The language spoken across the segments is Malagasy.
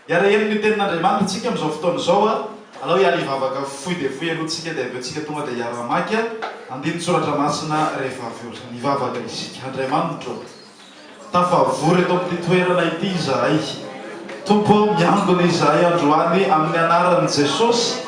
Hiara-heno ny Tenin'Andriamanitra isika amin'izao fotoana izao. Alao hiara-hivavaka fohy dia fohy aloha tsika dia avy eo tsika tonga dia hiara-hamaky andinin-tsoratra masina rehefa avy eo. Hivavaka isika. Andriamanitra ô, tafavory eto amin'ity toerana ity izahay. Tompo ô, miangona izahay androany amin'ny anaran'i Jesosy.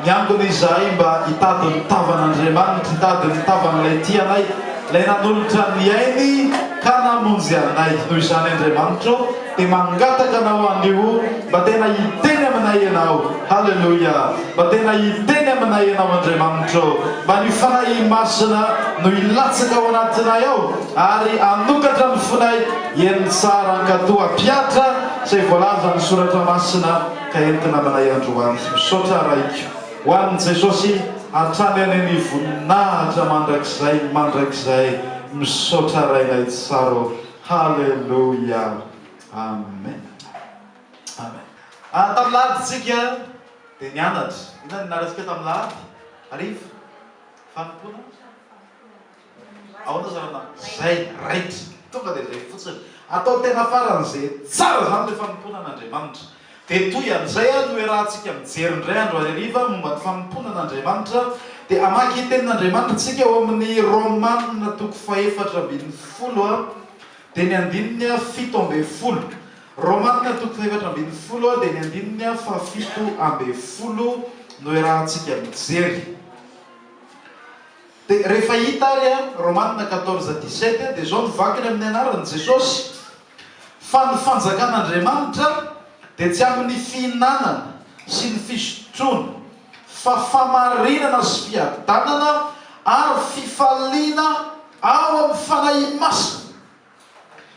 Miangona izahay mba hitady ny tavan'Andriamanitra, hitady ny tavan'ilay tia anay, ilay nanolotra ny ainy ka namonjy anay. Noho izany Andriamanitra ô, dia mangataka Anao anio mba tena hiteny aminay Ianao. Haleloia! Mba tena hiteny aminay Ianao Andriamanitra ô. Mba ny Fanahy Masina no hilatsaka ao anatinay ao ary hanokatra ny fonay hihaino tsara, hankatò, hampihatra izay voalazan'ny Soratra Masina. Ka entina aminay androany. Misaotra Raiko. Ho an'i Jesosy hatrany anie ny voninahitra mandrakizay mandrakizay. Misaotra Rainay tsara ô. Haleloia. Amen. Amen. Ah, tamin'ny lahady tsika dia nianatra. Inona ny nianarantsika tamin'ny lahady? Hariva? Fanompoana? Ahoana zany na zay raitra tonga dia zay fotsiny. Atao tena faran'izay tsara zany le fanompoana an'Andriamanitra. Dia toy an'izay ary no iarahantsika mijery indray andro hariva momba ny fanompoana an'Andriamanitra. Dia hamaky tenin'Andriamanitra tsika ao amin'ny Romana toko fahefatra ambin'ny folo dia ny andininy 17. Romana toko fahefatra ambin'ny folo dia ny andininy fahafito ambin'ny folo no iarahantsika mijery. Dia rehefa hita ary a, Romana 14 17, dia izao no vakiny amin'ny anaran'i Jesosy, Fa ny fanjakan'Andriamanitra dia tsy amin'ny fihinanana sy ny fisotroana, fa famarinana sy fiadanana ary fifaliana ao amin'ny Fanahy Masina.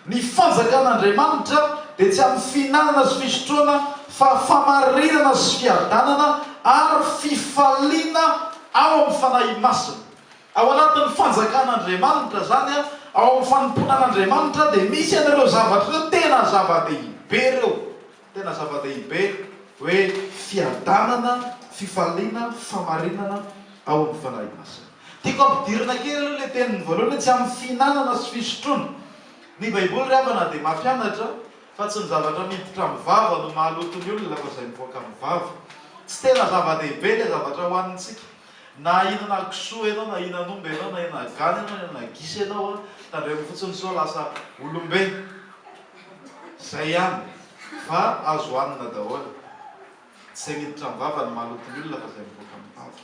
Ny fanjakan'Andriamanitra dia tsy amin'ny fihinanana sy fisotroana fa famarinana sy fiadanana ary fifaliana ao amin'ny Fanahy Masina. Ao anatin'ny fanjakan'Andriamanitra izany, ao amin'ny fanompoana an'Andriamanitra dia misy an'ireo zavatra ireo tena zava-dehibe ireo. Tena zava-dehibe hoe fiadanana, fifaliana, famarinana ao amin'ny Fanahy Masina. Tiako ampidirina kely aloha ilay teniny voalohany hoe tsy amin'ny fihinanana sy fisotroana. Ny Baiboly ry havana dia mampianatra fa tsy ny zavatra miditra amin'ny vava no mahaloto ny olona fa izay mivoaka amin'ny vava. Tsy tena zava-dehibe ilay zavatra hohanintsika. Na hihinana kisoa ianao, na hihinana omby ianao, na hihinana gana ianao, na hihinana gisa ianao, tandremo fotsiny sao lasa olombe. Zay ihany fa azo hanina daholo. Tsy zay miditra amin'ny vava no maloto ny olona fa zay mivoaka amin'ny vava.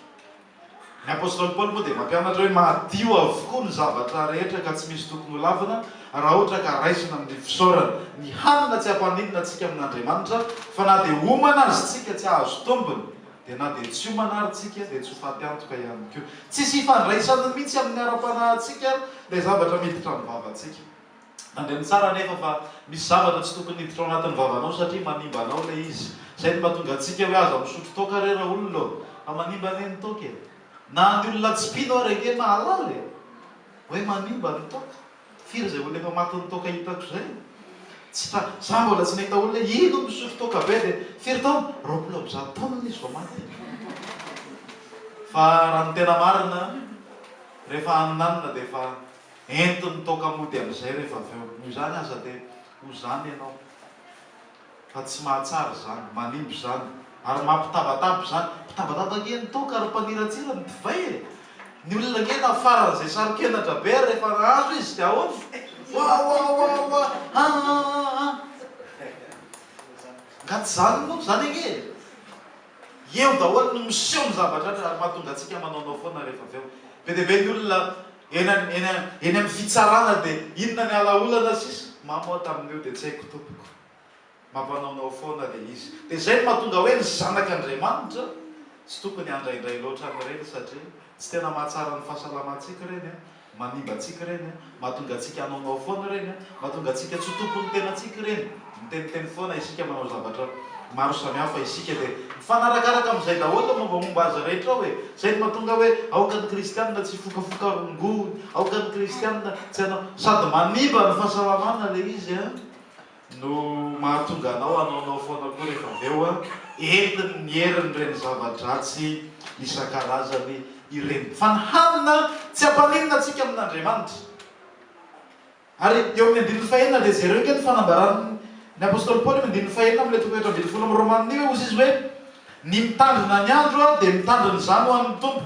Ny apostoly Paoly moa dia mampianatra hoe madio avokoa ny zavatra rehetra ka tsy misy tokony ho lavina raha ohatra ka raisina amin'ny fisaorana. Ny hanina tsy hampaninona antsika amin'Andriamanitra fa na dia homana aza isika tsy hahazo tombony dia na dia tsy homana ary tsika dia tsy ho faty antoka ihany koa. Tsisy ifandraisany mihitsy amin'ny ara-panahintsika ilay zavatra miditra amin'ny vavantsika. Tandremo tsara anefa fa misy zavatra tsy tokony hiditra ao anatin'ny vavanao satria manimba anao ilay izy. Izay no mahatonga antsika hoe aza misotro toaka re raolona ô! Fa manimba anie ny toaka e! Na ny olona tsy mpino ary ange mahalala e! Hoe manimba ny toaka. Firy izay olona efa matin'ny toaka hitako izay? Tsy tra, za mbola tsy nahita olona hoe ino misotro toaka be dia firy taona? 120 taona izy vao maty. Fa raha ny tena marina, rehefa haninanina dia efa Entiny toaka mody amin'izay rehefa avy eo. Noho izany aza dia ho izany ianao. Fa tsy mahatsara izany, manimba izany, ary mampitabataba izany. Mpitabataba ange ny toaka ary mpaniratsira ny divay e! Ny olona ange na faran'izay saro-kenatra be ary rehefa nahazo izy dia ahoana? Wa wa wa wa ha ha ha ha! Nga tsy izany moa izany ange e! Eo daholo no miseho ny zavatra rehetra ary mahatonga antsika manaonao foana rehefa avy eo. Be dia be ny olona eny eny eny amin'ny fitsarana dia inona ny ala-olana sisa? Mamo aho tamin'io dia tsy haiko tompoko. Mampanaonao foana ilay izy. Dia izay no mahatonga hoe ny zanak'Andriamanitra tsy tokony handraindray loatra an'ireny satria tsy tena mahatsara ny fahasalamantsika ireny an. Manimba antsika ireny an, mahatonga antsika hanaonao foana ireny an, mahatonga antsika tsy ho tompon'ny tenantsika ireny. Miteniteny foana isika, manao zavatra maro samihafa isika dia mifanarakaraka amin'izay daholo ny mombamomba azy rehetra ao e. Izay no mahatonga hoe aoka ny kristianina tsy hifokafoka rongony, aoka ny kristianina tsy hanao, sady manimba ny fahasalamana ilay izy an. No mahatonga anao hanaonao foana koa rehefa avy eo an, entiny ny heriny ireny zava-dratsy isan-karazany ireny. Fa ny hanina tsy hampaninona antsika amin'Andriamanitra. Ary eo amin'ny andininy fahenina dia jereo ange ny fanambaran'ny Ny apostoly Paoly io andininy fahenina amin'ilay toko 14 amin'ny Romanina io, hozy izy hoe, Ny mitandrina ny andro dia mitandrina izany ho an'ny Tompo.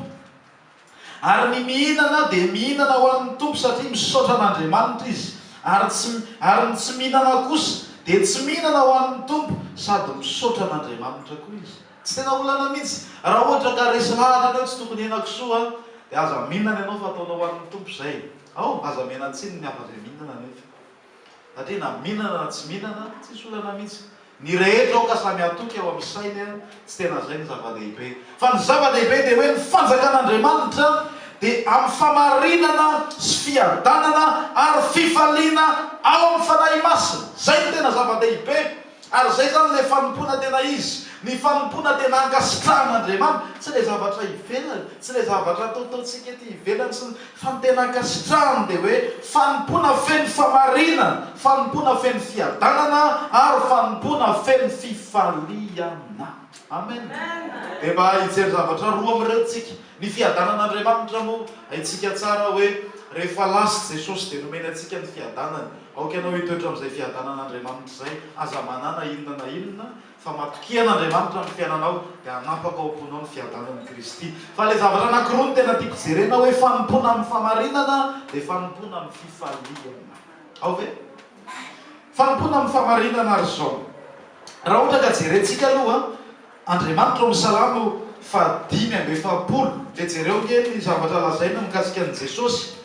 Ary ny mihinana dia mihinana ho an'ny Tompo satria misaotra an'Andriamanitra izy, ary tsy ary ny tsy mihinana kosa dia tsy mihinana ho an'ny Tompo sady misaotra an'Andriamanitra koa izy. Tsy tena olana mihitsy. Raha ohatra ka resy lahatra ianao hoe tsy tokony hihina kisoa dia aza mihinana ianao fa ataonao ho an'ny Tompo izay. Ao, aza miana-tsiny ny hafa izay mihinana anefa. Satria na mihinana na tsy mihinana, tsisy olana mihitsy. Ny rehetra aoka samy hatoky ao amin'ny sainy, tsy tena izay no zava-dehibe. Fa ny zava-dehibe dia hoe ny fanjakan'Andriamanitra dia amin'ny famarinana sy fiadanana ary fifaliana ao amin'ny Fanahy Masina. Izay no tena zava-dehibe. Ary izay izany ilay fanompoana tena izy, ny fanompoana tena ankasitrahan'Andriamanitra, tsy ilay zavatra ivelany, tsy ilay zavatra ataotaontsika ety ivelany sy ny, fa ny tena ankasitrahany dia hoe fanompoana feno famarinana, fanompoana feno fiadanana ary fanompoana feno fifaliana. Amen. Dia mba hijery zavatra roa amin'ireo tsika. Ny fiadanan'Andriamanitra moa, haintsika tsara hoe rehefa lasa Jesosy dia nomeny antsika ny fiadanany. Aoka ianao hitoetra amin'izay fiadanan'Andriamanitra izay, aza manana inona na inona, fa matokia an'Andriamanitra amin'ny fiainanao, dia hanapaka ao am-ponao ny fiadanan'i Kristy. Fa ilay zavatra anankiroa no tena tiako jerena hoe fanompoana amin'ny famarinana dia fanompoana amin'ny fifaliana. Ao ve? Fanompoana amin'ny famarinana ary izao. Raha ohatra ka jerentsika aloha, Andriamanitra ao amin'ny Salamo faha 45, dia jereo ange ny zavatra lazaina mikasika an'i Jesosy.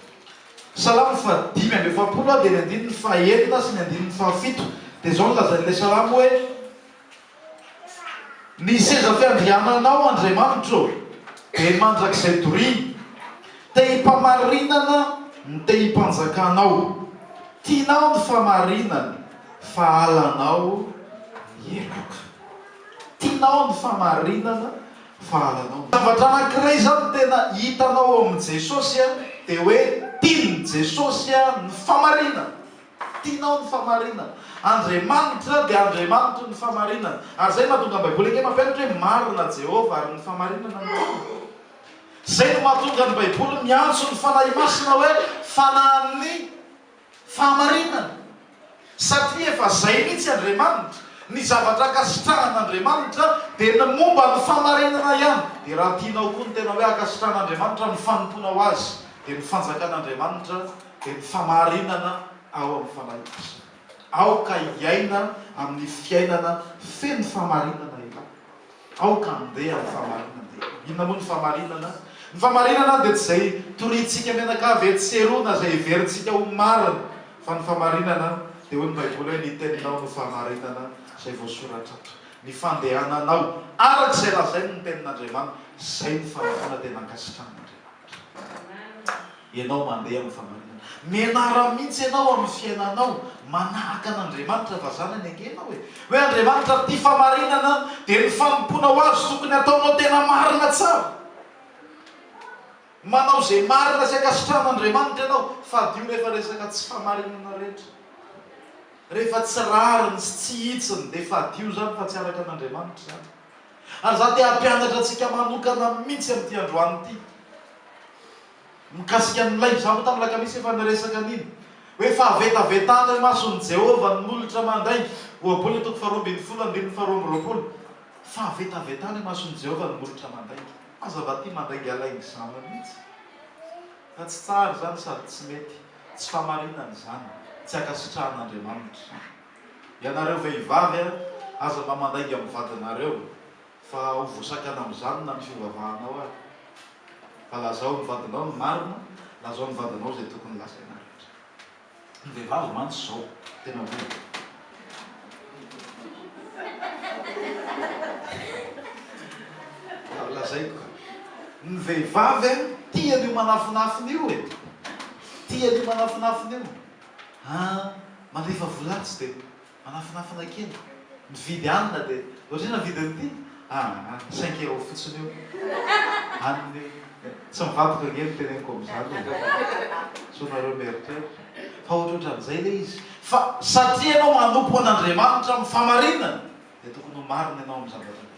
Salamo faha 45 dia ny andininy faha enina sy ny andininy faha fito. Dia izao no lazain'ilay Salamo hoe, Ny seza fiandriananao, Andriamanitra ô, dia mandrakizay doria. Tehim-pamarinana ny tehim-panjakanao. Tianao ny famarinana, fa halanao ny heloka. Tianao ny famarinana, fa halanao ny. Zavatra anankiray izany tena hitanao ao amin'i Jesosy dia hoe tian'i Jesosy ny famarinana. Tianao ny famarinana. Andriamanitra dia Andriamanitry ny famarinana. Ary izay no mahatonga ny Baiboly ange mampianatra hoe marina Jehovah ary ny famarinana no tiany. Izay no mahatonga ny Baiboly miantso ny Fanahy Masina hoe Fanahin'ny fahamarinana. Satria efa izay mihitsy Andriamanitra. Ny zavatra ankasitrahan'Andriamanitra dia ny momba ny fahamarinana ihany. Dia raha tianao koa ny tena hoe ankasitrahan'Andriamanitra ny fanompoanao Azy, dia ny fanjakan'Andriamanitra dia ny fahamarinana ao amin'ny Fanahy Masina. Aoka hiaina amin'ny fiainana feno fahamarinana ianao. Aoka handeha amin'ny fahamarinana dia. Inona moa ny fahamarinana? Ny fahamarinana dia tsy izay toriantsika mianakavy etsy sy eroa na izay heverintsika ho marina, fa ny fahamarinana dia hoy ny Baiboly hoe ny teninao no fahamarinana izay voasoratra ato. Ny fandehananao araka izay lazainy ny tenin'Andriamanitra, izay no fanompoana tena ankasitrahan'Andriamanitra. Ianao mandeha amin'ny famarinana. Mianara mihitsy ianao amin'ny fiainanao manahaka an'Andriamanitra fa zanany ange ianao e. Hoe Andriamanitra tia famarinana dia ny fanompoana ho azy tokony hataonao tena marina tsara. Manao izay marina sy ankasitrahan'Andriamanitra ianao. Fadio rehefa resaka tsy famarinana rehetra. Rehefa tsy rariny sy tsy hitsiny dia fadio izany fa tsy araka an'Andriamanitra izany. Ary izaho te hampianatra antsika manokana mihitsy amin'ity androany ity. Mikasika ny lainga, izaho moa tamin'ny alakamisy efa niresaka an'iny, hoe fahavetavetana eo imason'i Jehovah ny molotra mandainga, Ohabolana toko faharoa ambin'ny folo andininy faharoa amby roapolo. Fahavetavetana eo imason'i Jehovah ny molotra mandainga. Aza mba tia mandaingalainga izany mihitsy, fa tsy tsara izany sady tsy mety. Tsy fahamarinana izany, tsy ankasitrahan'Andriamanitra. Ianareo vehivavy, aza mba mandainga amin'ny vadinareo. Fa ho voasakana amin'izany na ny fivavahanao ary. Fa lazao ny vadinao ny marina, lazao ny vadinao izay tokony lazaina rehetra. Ny vehivavy mantsy izao, tena hoe. Lazaiko ka. Ny vehivavy an, tia an'io manafinafina io e. Tia an'io manafinafina io. An, mandefa vola atsy dia. Manafinafina kely. Mividy hanina dia ohatr'inona ny vidin'ity? Aa, cinq euros fotsiny io. Hanina io. Tsy mivadika ange ny teneniko amin'izany e. Sao nareo mieritreritra. Fa ohatrohatran'izay ilay izy. Fa satria ianao manompo an'Andriamanitra amin'ny fahamarinana dia tokony ho marina ianao amin'ny zavatra rehetra.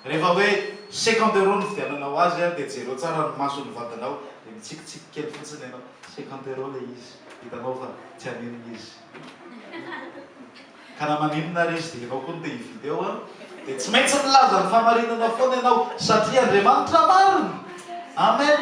Rehefa hoe cinquante euros no nividiananao azy dia jereo tsara ny mason'ny vadinao dia mitsikitsiky kely fotsiny ianao. Cinquante euros ilay izy. Hitanao fa tsy haninona izy. Ka na maninona ary izy dia ianao koa no te hividy eo an! Dia tsy maintsy milaza ny fahamarinana foana ianao satria Andriamanitra marina! Amen!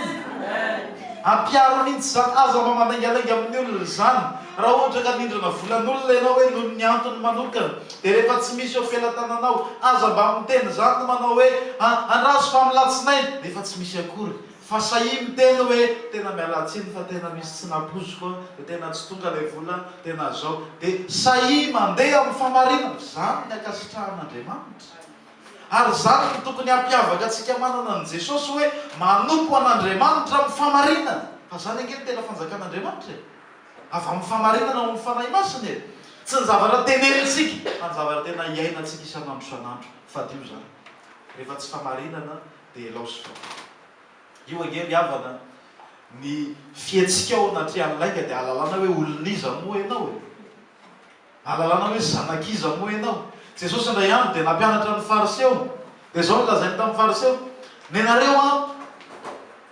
Ampiharo mihitsy izany, aza mba mandaingalainga amin'ny olona izany. Raha ohatra ka nindrana volan'olona ianao hoe noho ny antony manokana, dia rehefa tsy misy eo am-pelatananao, aza mba miteny izany manao hoe andraso fa amin'ny latsinainy, nefa tsy misy akory. Fa sahia miteny hoe tena miala tsiny fa tena misy tsy nampoiziko a, dia tena tsy tonga ilay vola, tena zao. Dia sahia mandeha amin'ny famarinana, izany ny ankasitrahan'Andriamanitra. Ary izany no tokony hampiavaka antsika manana an'i Jesosy hoe manompo an'Andriamanitra amin'ny famarinana. Fa izany ange no tena fanjakan'Andriamanitra e. Avy amin'ny famarinana ao amin'ny Fanahy Masina e. Tsy ny zavatra tenenintsika fa ny zavatra tena iainantsika isan'andro isan'andro. Fadio izany. Rehefa tsy famarinana dia elao sy vao. Io ange ry havana ny fihetsikao anatrehan'ny lainga dia ahalalana hoe olon'iza moa ianao e? Ahalalana hoe zanak'iza moa ianao? Jesosy indray andro dia nampianatra ny Fariseo, dia izao no lazainy tamin'ny Fariseo, Nenareo an,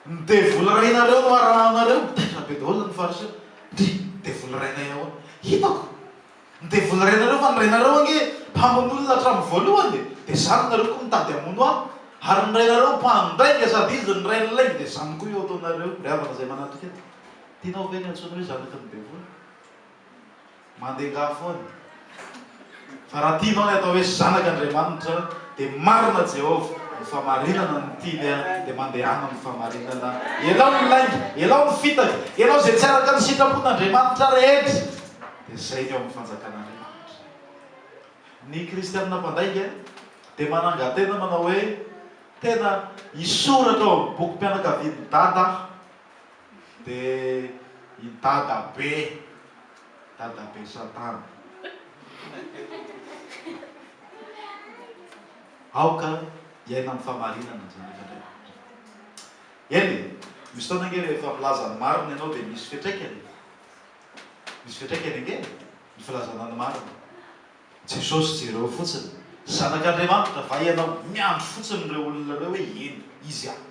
ny devoly rainareo no arahanareo. Taitra be daholo ny Fariseo, Ndry, devoly rainay ahoana? Hitako! Ny devoly rainareo fa ny rainareo ange mpamono olona hatramin'ny voalohany e! Dia zany nareo koa mitady hamono ahy? Ary ny rainareo mpandainga sady izy ny rain'ny lainga dia zany koa io ataonareo ry havana izay manatrika eto. Tianao ve ny antsoina hoe zanaky ny devoly? Mandengaha foana. Fa raha tianao ny atao hoe zanak'Andriamanitra dia marina Jehovah, ny famarinana no tiany dia mandehana amin'ny famarinana. Elao ny lainga, elao ny fitaka, elao izay tsy araka ny sitrapon'Andriamanitra rehetra. Dia izay ny ao amin'ny fanjakan'Andriamanitra. Ny kristianina mpandainga dia manangan-tena manao hoe, Tena hisoratra ao amin'ny bokim-pianakavian'i Dada aho. Dia i Dadabe, Dadabe Satana. Aoka hiaina amin'ny fahamarinana ny zanak'Andriamanitra. Eny e, misy fotoana ange rehefa milaza ny marina ianao dia misy fiantraikany e. Misy fiantraikany ange ny filazana ny marina. Jesosy jereo fotsiny, Zanak'Andriamanitra va ianao? Miandry fotsiny ireo olona ireo hoe eny, izy aho.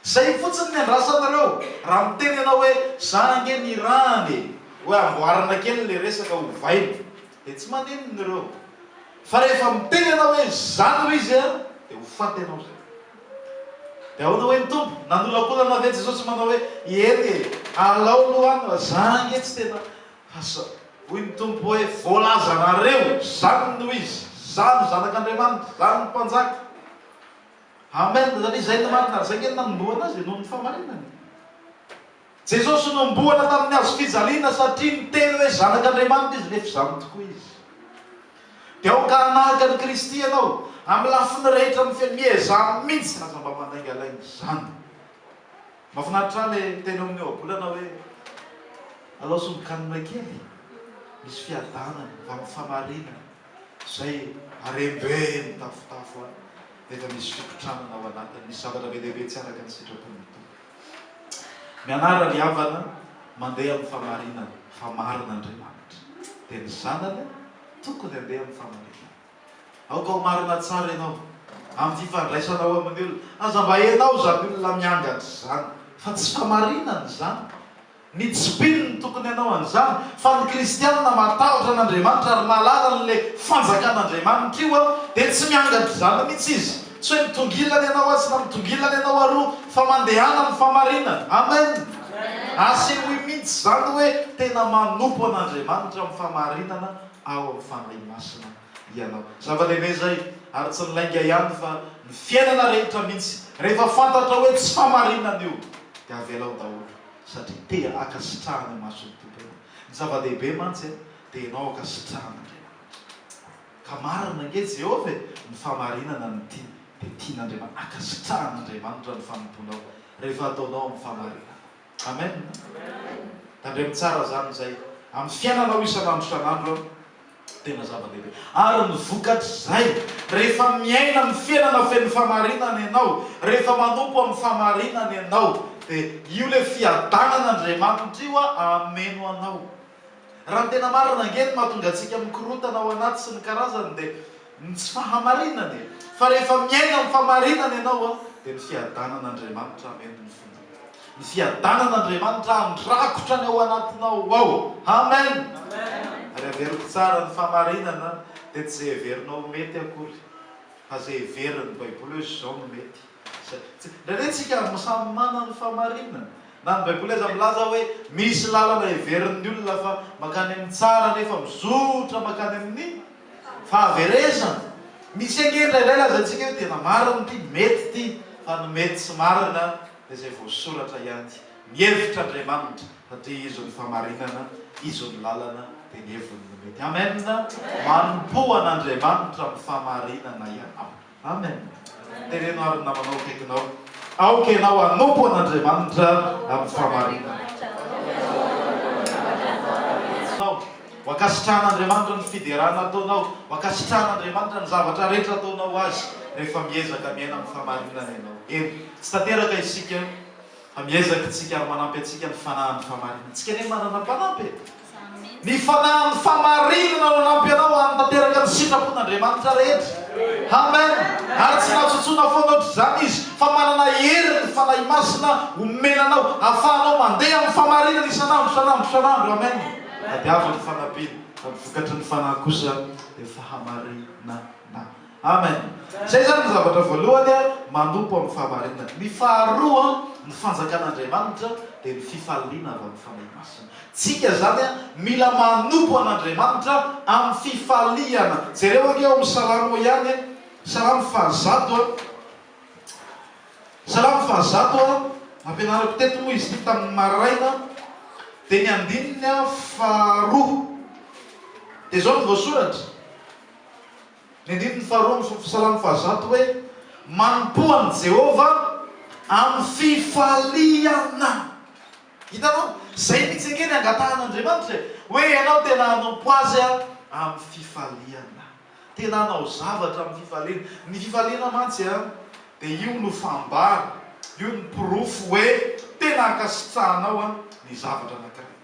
Zay fotsiny ny andrasanareo. Raha miteny ianao hoe za ange nirahana e, hoe amboarina kely le resaka ovaina, dia tsy maninona ireo. Fa rehefa miteny ianao hoe za no izy a, dia ho faty ianao zay. Dia ahoana hoe ny Tompo? Nanolakolana ve Jesosy manao hoe eny e, alao aloha any fa za ange tsy tena fa za. Hoy ny Tompo hoe voalazanareo, zany no izy, za no Zanak'Andriamanitra, za no Mpanjaka. Amen, satria izay no marina ary izay ange no nanombohana azy e, noho ny fahamarinany. Jesosy nohomboana tamin'ny hazo fijaliana satria niteny hoe Zanak'Andriamanitra Izy nefa izany tokoa Izy. Dia aoka hanahaka an'i Kristy ianao amin'ny lafiny rehetra amin'ny fiainana, miezaha mihitsy aza mba mandaingalainga izany. Mahafinaritra ahy ilay teny ao amin'ny ohabolana hoe alao sombin-kanina kely, misy fiadanana, avy amin'ny fahamarinana, izay harem-be mitafotafo any, nefa misy fikotranana ao anatiny, misy zavatra be dia be tsy araka ny sitrapon'ny Tompo. Mianara ry havana mandeha amin'ny fahamarinana fa marina Andriamanitra. Dia ny zanany tokony handeha amin'ny fahamarinana. Aoka ho marina tsara ianao amin'ny fifandraisanao amin'ny olona. Aza mba ianao izany olona miangatra izany fa tsy fahamarinana izany. Ny tsy mpino no tokony hanao an'izany, fa ny kristianina matahotra an'Andriamanitra ary mahalala an'ilay fanjakan'Andriamanitra io dia tsy miangatra izany mihitsy izy. Tsy hoe mitongilana ianao atsy na mitongilana ianao aroa, fa mandehana amin'ny fahamarinana. Amen! Asehoy mihitsy izany hoe tena manompo an'Andriamanitra amin'ny fahamarinana ao amin'ny Fanahy Masina ianao. Zava-dehibe izay, ary tsy ny lainga ihany fa ny fiainana rehetra mihitsy. Rehefa fantatrao hoe tsy fahamarinana io dia avelao daholo. Satria te hankasitrahana imason'ny Tompo ianao. Ny zava-dehibe mantsy dia ianao ankasitrahan'Andriamanitra. Ka marina ange Jehovah e, ny fahamarinana no tiany, dia tian'Andriamanitra, ankasitrahan'Andriamanitra ny fanompoanao rehefa ataonao amin'ny fahamarinana. Amen. Tandremo tsara izany izay amin'ny fiainanao isan'andro isan'andro. Tena zava-dehibe. Ary ny vokatr'izay, rehefa miaina ny fiainana feno fahamarinana ianao, rehefa manompo amin'ny fahamarinana ianao, dia io ilay fiadanan'Andriamanitra io hameno anao. Raha ny tena marina ange ny mahatonga antsika mikorontana ao anaty sy ny karazany dia ny tsy fahamarinana e! Fa rehefa miaina amin'ny fahamarinana ianao dia ny fiadanan'Andriamanitra hameno ny fonao. Ny fiadanan'Andriamanitra handrakotra ny ao anatinao ao. Amen! Ary avy. Heveriko tsara ny fahamarinana dia tsy izay heverinao ho mety akory fa izay heverin'ny Baiboly hoe izao no mety. Indraindray tsika samy manana ny fahamarinana. Na ny Baiboly aza milaza hoe misy lalana heverin'ny olona fa mankany amin'ny tsara nefa mizotra mankany amin'ny fahaverezana. Misy ange indraindray lazaintsika hoe tena marina ity, mety ity, fa ny mety sy marina dia izay voasoratra ihany. Mihevitra Andriamanitra satria Izy no fahamarinana, Izy no lalana, dia ny heviny no mety. Amen! Manompoa an'Andriamanitra amin'ny fahamarinana ianao. Amen! Teneno ary ny namanao akaikinao, aoka ianao hanompo an'Andriamanitra amin'ny fahamarinana. Ho ankasitrahan'Andriamanitra ny fiderana ataonao, ho ankasitrahan'Andriamanitra ny zavatra rehetra ataonao ho Azy rehefa miezaka miaina amin'ny fahamarinana ianao. Eny, tsy tanteraka isika. Fa miezaka isika ary manampy antsika ny fanahin'ny fahamarinana. Tsika anie manana mpanampy e! Ny fanahin'ny fahamarinana no hanampy anao hanatanteraka ny sitrapon'Andriamanitra rehetra. Amen! Ary tsy natsotsoina foana ohatr'izany Izy, fa manana hery ny Fanahy Masina omena anao, ahafahanao mandeha amin'ny fahamarinana isan'andro, isan'andro, isan'andro. Amen! Tadiavo ny fanampiana, fa ny vokatry ny Fanahy kosa dia fahamarinana. Amen. Izay izany ny zavatra voalohany, manompo amin'ny fahamarinana. Ny faharoa, ny fanjakan'Andriamanitra dia ny fifaliana avy amin'ny Fanahy Masina. Tsika izany mila manompo an'Andriamanitra amin'ny fifaliana. Jereo ange ao amin'ny Salamo ihany, Salamo fahazato. Salamo fahazato, nampianariko teto moa izy ity tamin'ny maraina, dia ny andininy faharoa. Dia izao no voasoratra. Ny andininy faharoa amin'ny Salamo fahazato hoe, Manompoa an'i Jehovah amin'ny fifaliana. Hitanao? Izay mihitsy ange ny angatahan'Andriamanitra e! Hoe ianao tena hanompo Azy amin'ny fifaliana. Tena hanao zavatra amin'ny fifaliana. Ny fifaliana mantsy dia io no fambara, io no porofo hoe tena ankasitrahanao ny zavatra anankiray.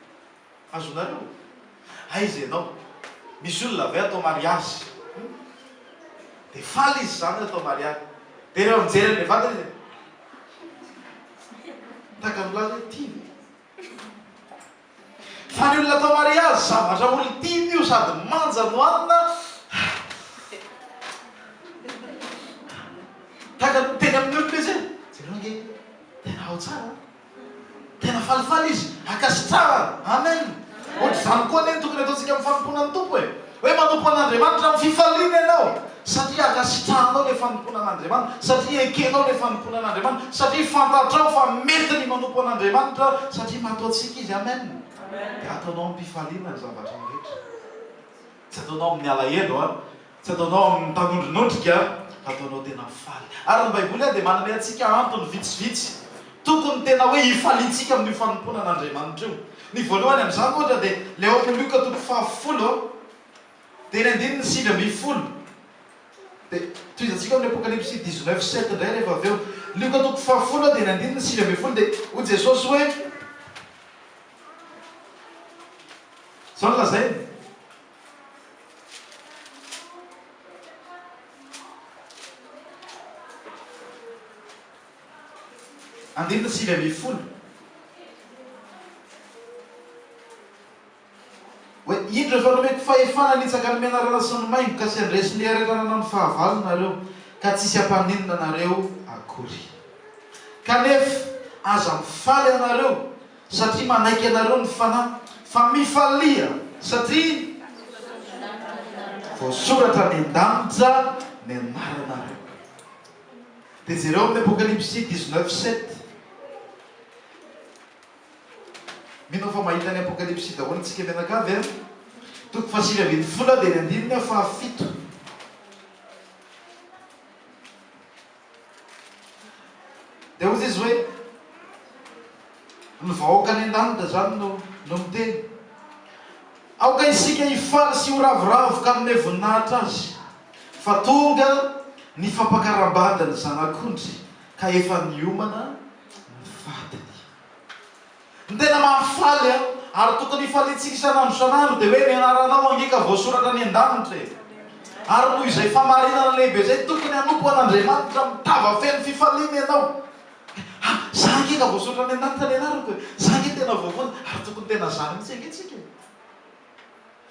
Azonareo? Aiza ianao? Misy olona ve atao mariazy? Hum? Dia faly izy izany atao mariazy. Dia rehefa mijery an'ilay vadiny izy dia tahaka ny milaza hoe tiany. Fa ny olona atao mariazy, zavatra olon-tiany io sady manja no hanina. Tahaka ny miteny amin'ny olona izy hoe, jereo ange, tena ao tsara an. Tena falifaly izy, ankasitrahana. Amen. Ohatr'izany koa anie no tokony ataontsika amin'ny fanompoana ny Tompo e. Hoe manompo an'Andriamanitra amin'ny fifaliana ianao, satria ankasitrahanao ilay fanompoana an'Andriamanitra, satria ekenao ilay fanompoana an'Andriamanitra, satria fantatrao fa mety ny manompo an'Andriamanitra, satria mato antsika Izy. Amen. Dia ataonao amim-pifaliana ny zavatra rehetra. Tsy ataonao amin'ny alahelo an. Tsy ataonao amin'ny mitanondronondrika fa ataonao tena faly. Ary ny Baiboly dia manome antsika antony vitsivitsy tokony tena hoe hifaliantsika amin'io fanompoana an'Andriamanitra io. Ny voalohany amin'izany ohatra dia ilay ao amin'ny Lioka toko fahafolo dia ny andininy 19. Dia tohizantsika ao amin'ny Apokalypsy 19 sept indray rehefa avy eo. Lioka toko fahafolo dia ny andininy 19 dia hoy Jesosy hoe, Izao no lazainy. Andininy 19. Hoe, Indro efa nomeko fahefana hanitsaka ny menarana sy ny maingoka sy handresy ny hery ananan'ny fahavalo nareo, ka tsisy hampaninona anareo akory. Kanefa aza mifaly ianareo Satria manaiky anareo ny Fanahy, fa mifalia, satria voasoratra any an-danitra ny anaranareo. Dia jereo amin'ny Apokalypsy 19 sept. Mino aho fa mahita ny Apokalypsy daholo isika mianakavy an. Toko fahasivy 19 dia ny andininy fahafito. Dia hoy izy hoe, Ny vahoaka any an-danitra izany no no miteny. Aoka isika hifaly sy ho ravoravo ka hanome voninahitra Azy, fa tonga ny fampakaram-badin'ny Zanak'ondry ka efa niomana ny vadiny. Ny tena mahafaly an, ary tokony hifaliantsika isan'andro isan'andro dia hoe ny anaranao ange ka voasoratra any an-danitra e! Ary noho izay fahamarinana lehibe izay tokony hanompo an'Andriamanitra amin'ny tava feno fifaliana ianao. Ha! Za ange ka voasoratra any an-danitra ny anarako e! Za ange tena voavonjy, ary tokony tena zany mihitsy ange tsika e!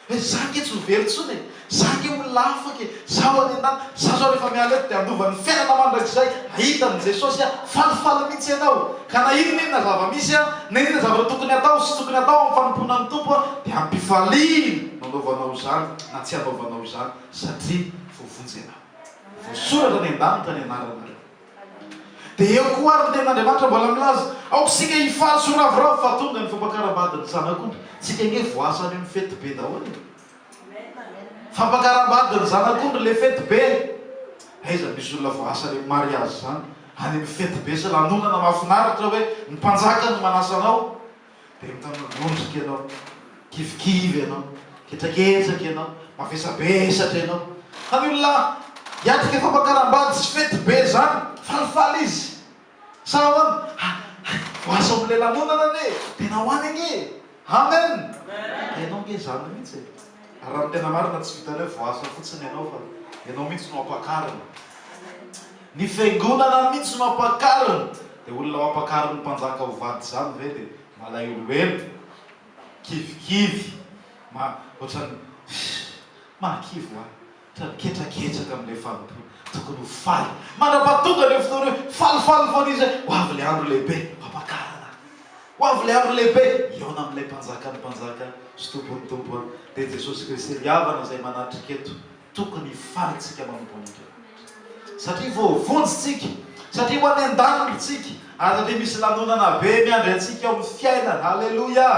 Hoe za ange tsy ho very intsony e! Za ange olona afaka e! Za ho any an-danitra! Za zao rehefa miala eto dia handova ny fiainana mandrakizay, hahita an'i Jesosy aho! Falifaly mihitsy ianao! Ka na inona inona zava-misy an, na inona zavatra tokony hatao sy tsy tokony hatao amin'ny fanompoana ny Tompo an, dia am-pifaliana no anaovanao izany na tsy anaovanao izany, satria voavonjy ianao. Voasoratra any an-danitra ny anaranareo. Dia eo koa ary ny tenin'Andriamanitra mbola milaza, Aoka isika hifaly sy ho ravoravo fa tonga ny fampakaram-badin'ny Zanak'ondry. Tsika ange voasa any amin'ny fety be daholo e. Fampakaram-badin'ny Zanak'ondry ilay fety be. Aiza misy olona voasa any amin'ny mariazy izany? Any amin'ny fety be sy lanonana mahafinaritra hoe ny mpanjaka no manasa anao. Dia mitanondrondrika ianao, kivikivy ianao, ketraketraka ianao, mavesabesatra ianao. Fa ny olona hiatrika fampakaram-bady sy fety be izany, falifaly izy. Sa ahoana? Ha, hay, voasa ao amin'ilay lanonana anie e! Tena ho any ange e! Amen! Ka ianao ange izany mihitsy e! Ary raha ny tena marina tsy vitan'ny hoe voasa fotsiny ianao fa ianao mihitsy no ampakarina. Ny fiangonana mihitsy no ampakarina. Dia olona ho ampakarin'ny mpanjaka ho vady izany ve dia malahelohelo, kivikivy, ma, ohatran'ny, mahakivy hoa, ohatran'ny ketraketraka amin'ilay fanompoana. Tokony ho faly. Mandra-pahatonga an'io fotoana io, falifaly foana izy hoe ho avy ilay andro lehibe hampakarina. Ho avy ilay andro lehibe hihaona amin'ilay Mpanjakan'ny mpanjaka sy Tompon'ny tompo, dia Jesosy Kristy ry havana izay manatrika eto. Tokony hifaly tsika manompo an'Andriamanitra. Satria voavonjy tsika, satria ho any an-danitra tsika, ary satria misy lanonana be miandry antsika ao amin'ny fiainana. Aleloia!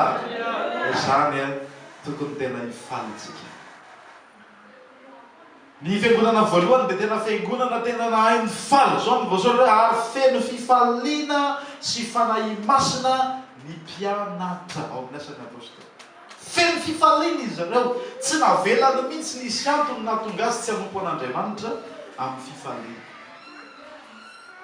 Izany an, tokony tena hifaly tsika. Ny fiangonana voalohany dia tena fiangonana tena nahay nifaly. Izao no voasoratra hoe, ary feno fifaliana sy Fanahy Masina ny mpianatra ao amin'ny Asan'ny Apostoly. Feno fifaliana izy ireo. Tsy navelany mihitsy nisy antony nahatonga azy tsy hanompo an'Andriamanitra amin'ny fifaliana.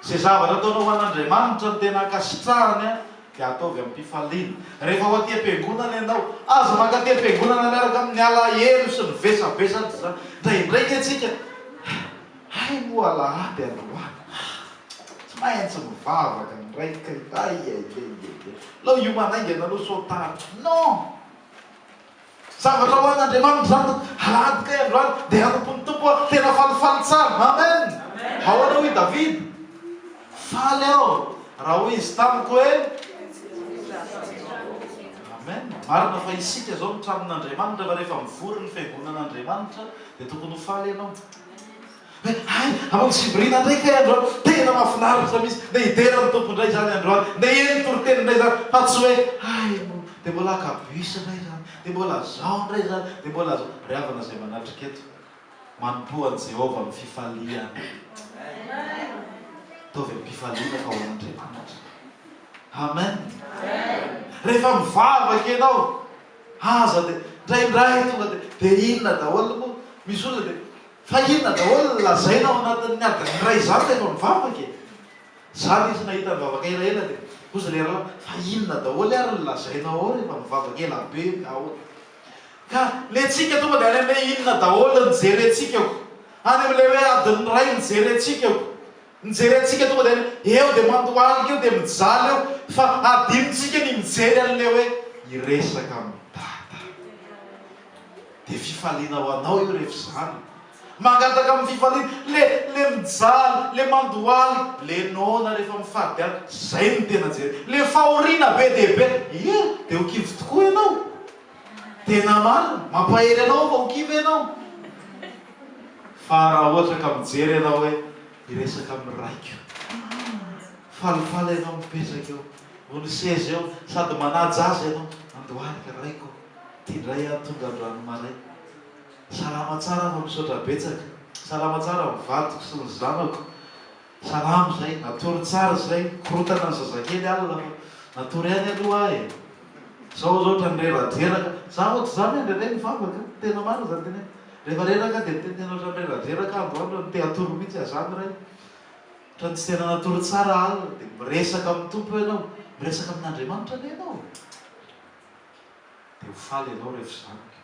Izay zavatra ataonao ho an'Andriamanitra no tena ankasitrahany dia ataovy amim-pifaliana. Rehefa ho aty am-piangonana ianao, aza mankaty am-piangonana miaraka amin'ny alahelo sy ny vesabesatra izany. Indraindray ange isika, hay moa alahady androany. Tsy maintsy mivavaka indray kay. Aiaiaiaiai. Aleo hiomana haingana aloha sao tara. Non! Zavatra ho an'Andriamanitra izany. Alahady kay androany dia hanompo ny Tompo aho. Tena falifaly tsara. Amen! Ahoana hoy Davida? Faly aho raha hoy izy tamiko hoe Amen. Marina fa isika izao no tranon'Andriamanitra fa rehefa mivory ny fiangonan'Andriamanitra dia tokony ho faly ianao. Hoe hay, hamonjy fivoriana indray kay androany, tena mahafinaritra mihitsy, ndeha hidera ny Tompo indray izany androany, ndeha heno toriteny indray izany, fa tsy hoe hay moa, dia mbola haka bus indray izany, dia mbola zao indray izany, dia mbola zao. Ry havana izay manatrika eto, manompoa an'i Jehovah amin'ny fifaliana. Ataovy am-pifaliana fa ho an'Andriamanitra. Amen. Rehefa mivavaka ianao, aza dia, indraindray tonga dia, dia inona daholo moa, misy olona dia, Fa inona daholo no lazaina ao anatin'ny adiny iray izany rehefa mivavaka e? Za nisy nahita nivavaka elaela dia hozy ilay rahalahy, fa inona daholo ary no lazainao ao rehefa mivavaka ela be ahoana? Ka le tsika tonga dia any amin'ilay inona daholo no jerentsika ko, any amin'ilay hoe adiny iray no jerentsika ko, ny jerentsika tonga dia any eo dia mandohalika eo dia mijaly eo fa adinontsika ny mijery an'ilay hoe hiresaka amin'i Dada. Dia fifaliana ho anao io rehefa izany. Mangataka amin'ny fifaliana. Le, le mijaly, le mandohalika, le noana rehefa mifady any. Izay no tena jerena. Le fahoriana be dia be. Ia, dia ho kivy tokoa ianao. Tena marina. Mampahery anao aho fa ho kivy ianao. Fa raha ohatra ka mijery ianao hoe, hiresaka amin'ny raiko. Falifaly ianao mipetraka eo, ambony seza eo, sady manaja azy ianao. Mandohalika, Raiko. Ty ndray aho tonga androany maraina. Salama tsara fa misaotra betsaka. Salama tsara ny vadiko sy ny zanako. Salama izay, natory tsara izay, korontana ny zazakely alina fa natory ihany aloha aho e. Zao zao ohatran'ny reradreraka. Za ohatr'izany aho indraindray mivavaka, tena marina izany teneniko. Rehefa reraka aho dia miteniteny ohatran'ny reradreraka aho androany raha te hatory mihitsy aho zany ray. Ohatran'ny tsy tena natory tsara alina dia miresaka amin'ny Tompo ianao, miresaka amin'Andriamanitra anie ianao e. Dia ho faly ianao rehefa izany ka.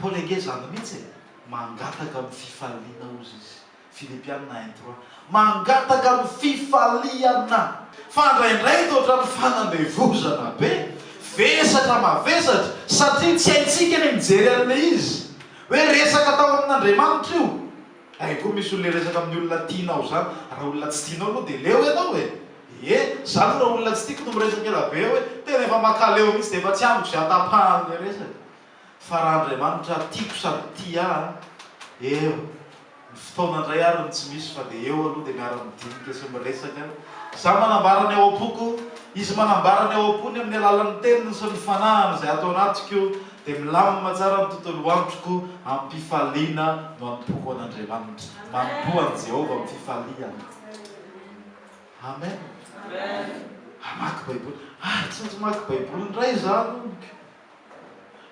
Paoly ange izany mihitsy e! Mangataka amin'ny fifaliana hozy izy. Filipiana un trois. Mangataka amin'ny fifaliana! Fa indraindray toa ohatran'ny fanandevozana be, vesatra mavesatra satria tsy haintsika ny mijery an'ilay izy hoe resaka tao amin'Andriamanitra io. Hay koa misy olona hiresaka amin'ny olona tianao izany, raha olona tsy tianao aloha dia leo ianao e! Ie, za aloha raha olona tsy tiako no miresaka ela be hoe tena efa makaleo mihitsy dia efa tsy amiko izay hatapahan'ilay resaka. Fa raha Andriamanitra tiako sady tia ahy, eo, ny fotoana indray ary no tsy misy fa dia eo aloha dia miara-midinika sy miresaka. Za manambara ny ao am-poko, Izy manambara ny ao am-pony amin'ny alalan'ny Teniny sy ny Fanahiny izay ato anatiko, dia milamina tsara ny tontolo androko, amim-pifaliana no anompoako an'Andriamanitra. Manompoa an'i Jehovah amin'ny fifaliana. Amen. Hamaky Baiboly. Ah, tsy maintsy mamaky Baiboly indray za aloha.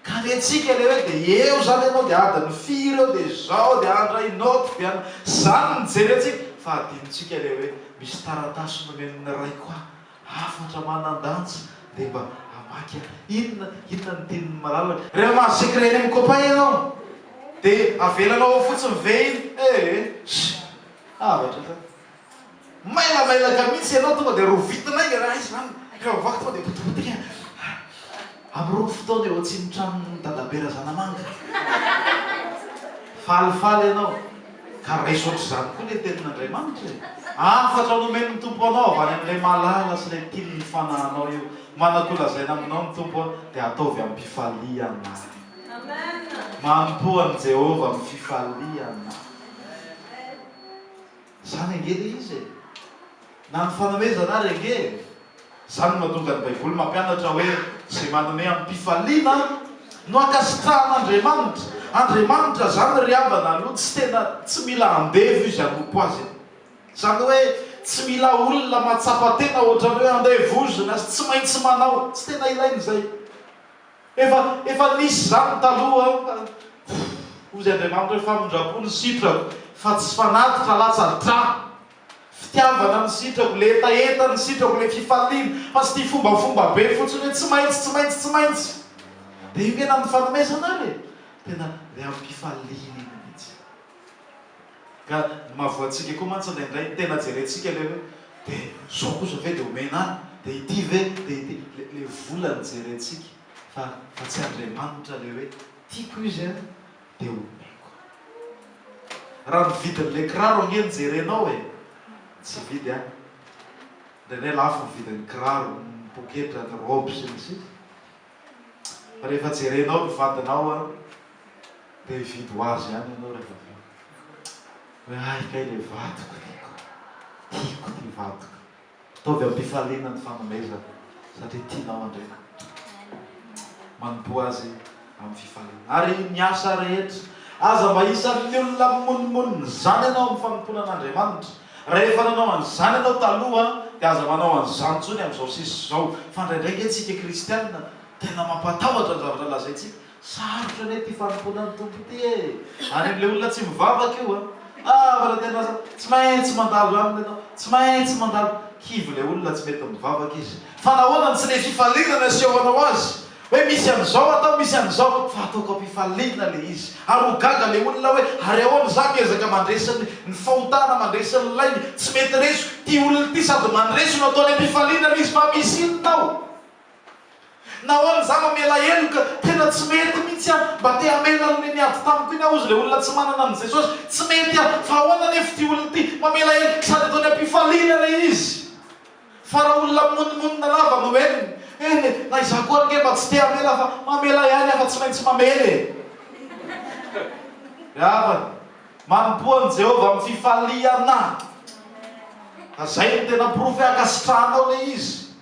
Ka ny antsika ilay hoe dia eo izany ianao dia adiny firy eo dia izao dia handray naoty dia an, izany no jerentsika fa adinontsika ilay hoe misy taratasy nomen'ny raiko ahy, hafatra manan-danja dia mba hamaky aho. Inona, inona no tian'ny malalaka? Rehefa mahazo secret any amin'ny copain ianao dia avelanao ao fotsiny ve iny? Ee, sh! Havatra zany. Mailamailaka mihitsy ianao tonga dia rovitina haingana aiza izany rehefa vaky tonga dia potipotika Amin'irony fotoana eo atsimon'ny dadabe Razanamanga. Falifaly ianao ka raiso ohatr'izany koa ilay tenin'Andriamanitra e! Hafatra nomen'ny Tompo anao avy any amin'ilay malala sy ilay tian'ny fanahinao io. Manan-kolazaina aminao ny Tompo dia ataovy amim-pifaliana. Manompoa an'i Jehovah amin'ny fifaliana. Izany ange ilay izy e! Na ny fanomezana ary ange e! Izany no mahatonga ny Baiboly mampianatra hoe izay manome amim-pifaliana no ankasitrahan'Andriamanitra. Andriamanitra izany ry havana aloha tsy tena tsy mila andevo izy hanompo azy e! Izany hoe tsy mila olona mahatsapa tena ohatran'ny hoe andevozina sy tsy maintsy manao. Tsy tena ilaina izay. Efa efa nisy izany taloha fa hozy Andriamanitra hoe famindram-po ny sitrako fa tsy fanatitra latsa-drà. Fitiavana ny sitrako, le hetaheta ny sitrako, le fifaliana fa tsy tia fombafomba be fotsiny hoe tsy maintsy, tsy maintsy, tsy maintsy. Dia io nge na ny fanomezana ary e! Tena le am-pifaliana iny mihitsy. Ka ny mahavoa antsika koa mantsy indraindray ny tena jerentsika ilay hoe dia zao kosa ve dia omena ahy, dia ity ve dia ity, le le vola no jerentsika fa fa tsy Andriamanitra ilay hoe tiako izy an dia omeko. Raha ny vidin'ilay kiraro ange no jerenao e, tsy hividy an. Indraindray lafo ny vidin'ny kiraro, ny poketra, ny robe sy ny sisa. Fa rehefa jerenao ny vadinao an, dia hividy ho azy ihany ianao rehefa avy eo. Hoe hay kay ilay vadiko tiako, tiako ity vadiko. Ataovy am-pifaliana ny fanomezana satria tianao Andriamanitra. Manompoa Azy amin'ny fifaliana. Ary ny asa rehetra, aza mba isan'ny olona mimonomonona izany ianao amin'ny fanompoana an'Andriamanitra. Raha efa nanao an'izany ianao taloha dia aza manao an'izany intsony amin'izao sisa izao. Fa indraindray ange tsika kristiana tena mampatahotra ny zavatra lazaintsika. Sarotra anie ity fanompoana ny Tompo ity e! Any amin'ilay olona tsy mivavaka io an! Ah fa raha tena tsy maintsy mandalo aminy ianao, tsy maintsy mandalo. Kivy ilay olona tsy mety mivavaka izy. Fa nahoana no tsy ilay fifaliana no asehonao azy? Hoe misy an'izao atao, misy an'izao, fa ataoko am-pifaliana ilay izy. Ary ho gaga ilay olona hoe, ary ahoana izaho miezaka mandresy ny ny fahotana, mandresy ny lainga, tsy mety resiko, ity olona ity sady mandresy no ataony am-pifaliana ilay izy, fa misy inona ao? Nahoana izaho mamela heloka? Tena tsy mety mihitsy aho, mba te hamela an'ilay niady tamiko iny aho, hozy ilay olona tsy manana an'i Jesosy, tsy mety aho, fa ahoana anefa ity olona ity, mamela heloka sady ataony am-pifaliana ilay izy. Fa raha olona mimonomonona lava no henony, eny e, na izaho koa ange mba tsy te hamela fa mamela ihany aho fa tsy maintsy mamela e! Ry havana, manompoa an'i Jehovah amin'ny fifaliana! Fa izay no tena porofo hoe ankasitrahanao ilay izy.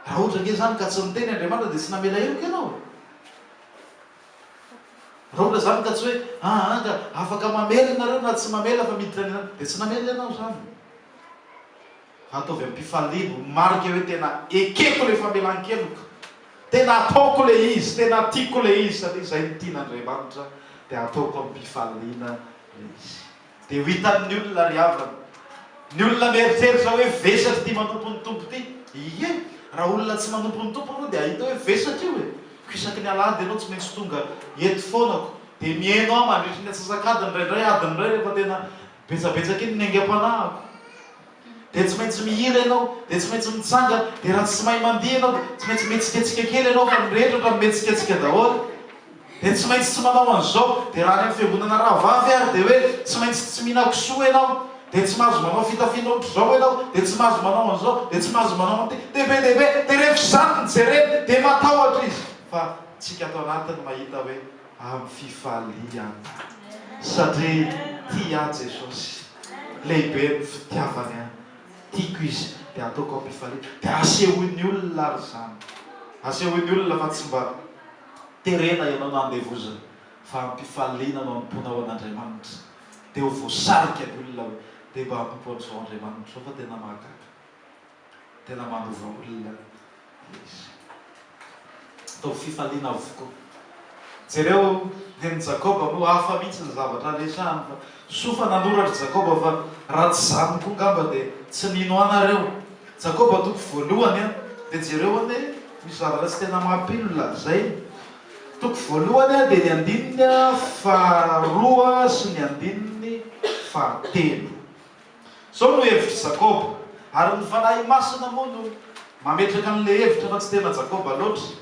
Raha ohatra ange izany ka tsy niteny Andriamanitra dia tsy namela heloka ianao e! Raha ohatra izany ka tsy hoe, aa ka afaka mamela nareo na tsy mamela fa miditra any an-danitra, dia tsy namela ianao izany. Fa ataovy am-pifaliana ho marika hoe tena ekeko ilay famelan-keloka, tena ataoko ilay izy, tena tiako ilay izy satria izay no tian'Andriamanitra dia ataoko am-pifaliana ilay izy. Dia ho hitan'ny olona ry havana. Ny olona mieritreritra hoe vesatra ity manompo ny Tompo ity. Ie, raha olona tsy manompo ny Tompo aloha dia hahita hoe vesatra io e. Ko isaky ny alahady ianao tsy maintsy tonga eto foana ko. Dia mihaino ahy mandritry ny antsasak'adiny indraindray, adiny iray rehefa tena betsabetsaka iny ny aingam-panahiko. Dia tsy maintsy mihira ianao, dia tsy maintsy mitsangana, dia raha tsy mahay mandihy ianao dia tsy maintsy mihetsiketsika kely ianao fa ny rehetra ohatran'ny mihetsiketsika daholo. Dia tsy maintsy tsy manao an'izao, dia raha any amin'ny fiangonana rahavavy ary dia hoe tsy maintsy tsy mihinan-kisoa ianao, dia tsy mahazo manao fitafiana ohatr'izao ianao, dia tsy mahazo manao an'izao, dia tsy mahazo manao an'ity, dia be dia be, dia rehefa izany no jerena dia matahotra izy. Fa tsika ato anatiny mahita hoe amin'ny fifaliana satria tia ahy Jesosy. Lehibe ny fitiavany ahy. Tiako izy dia ataoko am-pifaliana. Dia asehoin'ny olona ary izany. Asehoin'ny olona fa tsy mba terena ianao na andevozina fa am-pifaliana no anompoanao an'Andriamanitra. Dia ho voasarika ny olona hoe dia mba hanompo an'izao Andriamanitra izao fa tena mahagaga. Tena manova olona izy. Ataovy fifaliana avokoa. Jereo nen'i Jakoba moa hafa mihitsy ny zavatra resahany fa soa fa nanoratra Jakoba fa raha tsy izany koa ngamba dia tsy nino anareo. Jakoba toko voalohany an, dia jereo anie misy zavatra tsy tena mampino lazainy. Toko voalohany an dia ny andininy faharoa sy ny andininy fahatelo. Izao no hevitr'i Jakoba, ary ny Fanahy Masina moa no mametraka an'ilay hevitra fa tsy tena Jakoba loatra,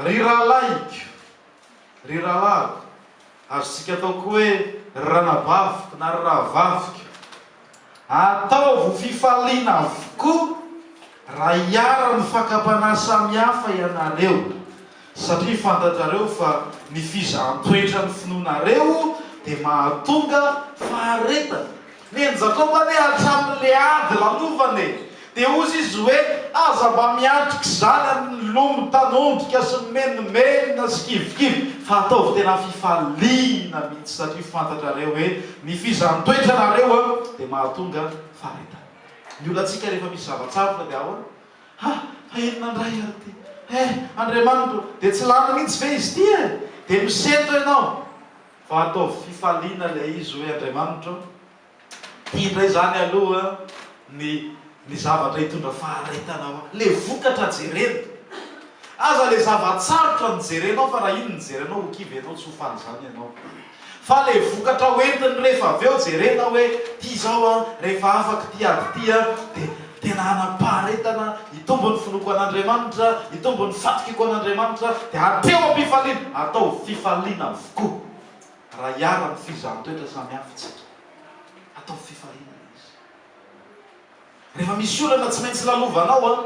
Ry rahalahiko, ry rahalahiko, azontsika atao koa hoe ry ranabaviko na ry rahavaviko, ataovy ho fifaliana avokoa raha iharan'ny fakam-panahy samihafa ianareo, Satria fantatrareo fa ny fizahan-toetra ny finoanareo dia mahatonga faharetana. Nen'i Jakoba anie hatramin'ilay ady lalovana e! Dia hozy izy hoe, Aza mba miatrika izany amin'ny loha mitanondrika sy mimenomenona sy kivikivy, fa ataovy tena fifaliana mihitsy satria fantatrareo hoe ny fizahan-toetranareo dia mahatonga faharetana. Ny olantsika rehefa misy zava-tsarotra dia ahoana? Ha! Fa inona indray ary ity? Eh! Andriamanitro ô! Dia tsy lany mihitsy ve izy ity e? Dia misento ianao. Fa ataovy fifaliana ilay izy hoe, Andriamanitro ô, ity indray izany aloha ny ny zavatra hitondra faharetana ho ahy. Ilay vokatra jerena. Aza ilay zava-tsarotra no jerenao fa raha iny no jerenao ho kivy ianao, tsy ho faly izany ianao. Fa le vokatra ho entiny rehefa avy eo jerena hoe ty zao an, rehefa afaka ity ady ity an, dia tena hanam-paharetana, hitombo ny finoako an'Andriamanitra, hitombo ny fatokiako an'Andriamanitra, dia hatreo am-pifaliana, ataovy fifaliana avokoa raha hiharan'ny fizahan-toetra samihafa isika, ataovy fifaliana ilay izy. Rehefa misy olana tsy maintsy lalovanao an,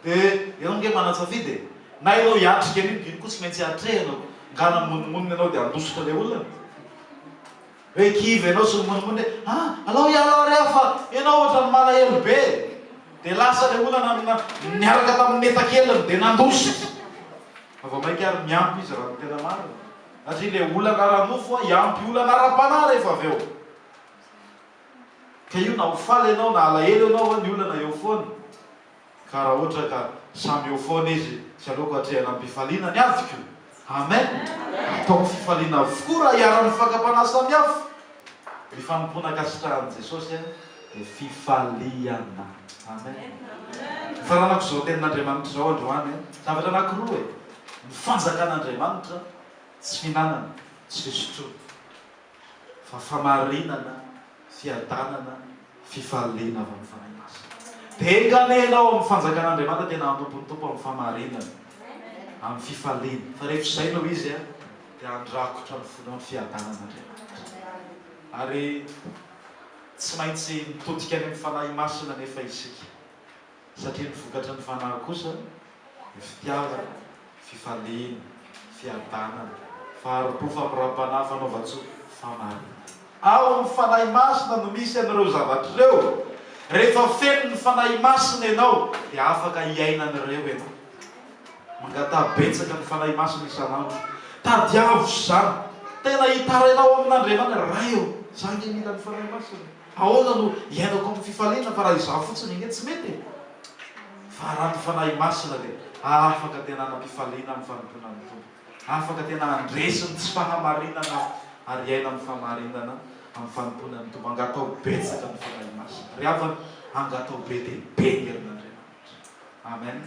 dia ianao ange manan-tsafidy e! Na ianao hiatrika an'iny dia iny koa tsy maintsy atrehina, ngah namonomonona ianao dia handositra ilay olana? Hoe kivy ianao sy mimonomonona hoe ah! Alao hiala ary aho fa ianao ohatran'ny malahelo be e! Dia lasa ilay olana niaraka tamin'ny metakeliny dia nandositra! Fa vao mainka ary miampy izy raha ny tena marina, satria ilay olana ara-nofo hiampy olana ara-panahy rehefa avy eo. Ka io na ho faly ianao na alahelo ianao ny olana eo foana. Ka raha ohatra ka samy eo foana izy tsy aleoko atrehana am-pifaliana ny adiko? Amen! Ataoko fifaliana avokoa raha iharan'ny fakam-panahy samihafa. Ny fanompoana ankasitrahan'i Jesosy dia fifaliana. Amen! Nifaranako izao tenin'Andriamanitra izao androany, zavatra anankiroa e! Ny fanjakan'Andriamanitra tsy fihinanana, tsy fisotroana. fa famarinana, fiadanana, fifaliana avy amin'ny Fanahy Masina. Dia enga anie ianao amin'ny fanjakan'Andriamanitra tena hanompo ny Tompo amin'ny famarinana, amin'ny fifaliana. Fa rehefa izay no izy dia handrakotra ny fonao ny fiadanan'Andriamanitra. Ary tsy maintsy mitodika any amin'ny Fanahy Masina anefa isika. Satria ny vokatry ny Fanahy kosa dia fitiavana, fifaliana, fiadanana, fahari-po, famoram-panahy, fanaovan-tsoa, famarinana. Ao amin'ny Fanahy Masina no misy an'ireo zavatra ireo. Rehefa feno ny Fanahy Masina ianao dia afaka hiaina an'ireo ianao. Mangataha betsaka ny Fanahy Masina isan'andro. Tadiavo izany. Tena hitarainao amin'Andriamanitra, Ray ô, za ange mila ny Fanahy Masina. Ahoana no hiainako amin'ny fifaliana fa raha izaho fotsiny ange tsy mety e! Fa raha ny Fanahy Masina dia afaka tena hanam-pifaliana amin'ny fanompoana ny Tompo, afaka tena handresy ny tsy fahamarinana ary hiaina amin'ny fahamarinana amin'ny fanompoana ny Tompo. Angataho betsaka ny Fanahy Masina. Ry havana, angataho be dia be ny herin'Andriamanitra. Amen.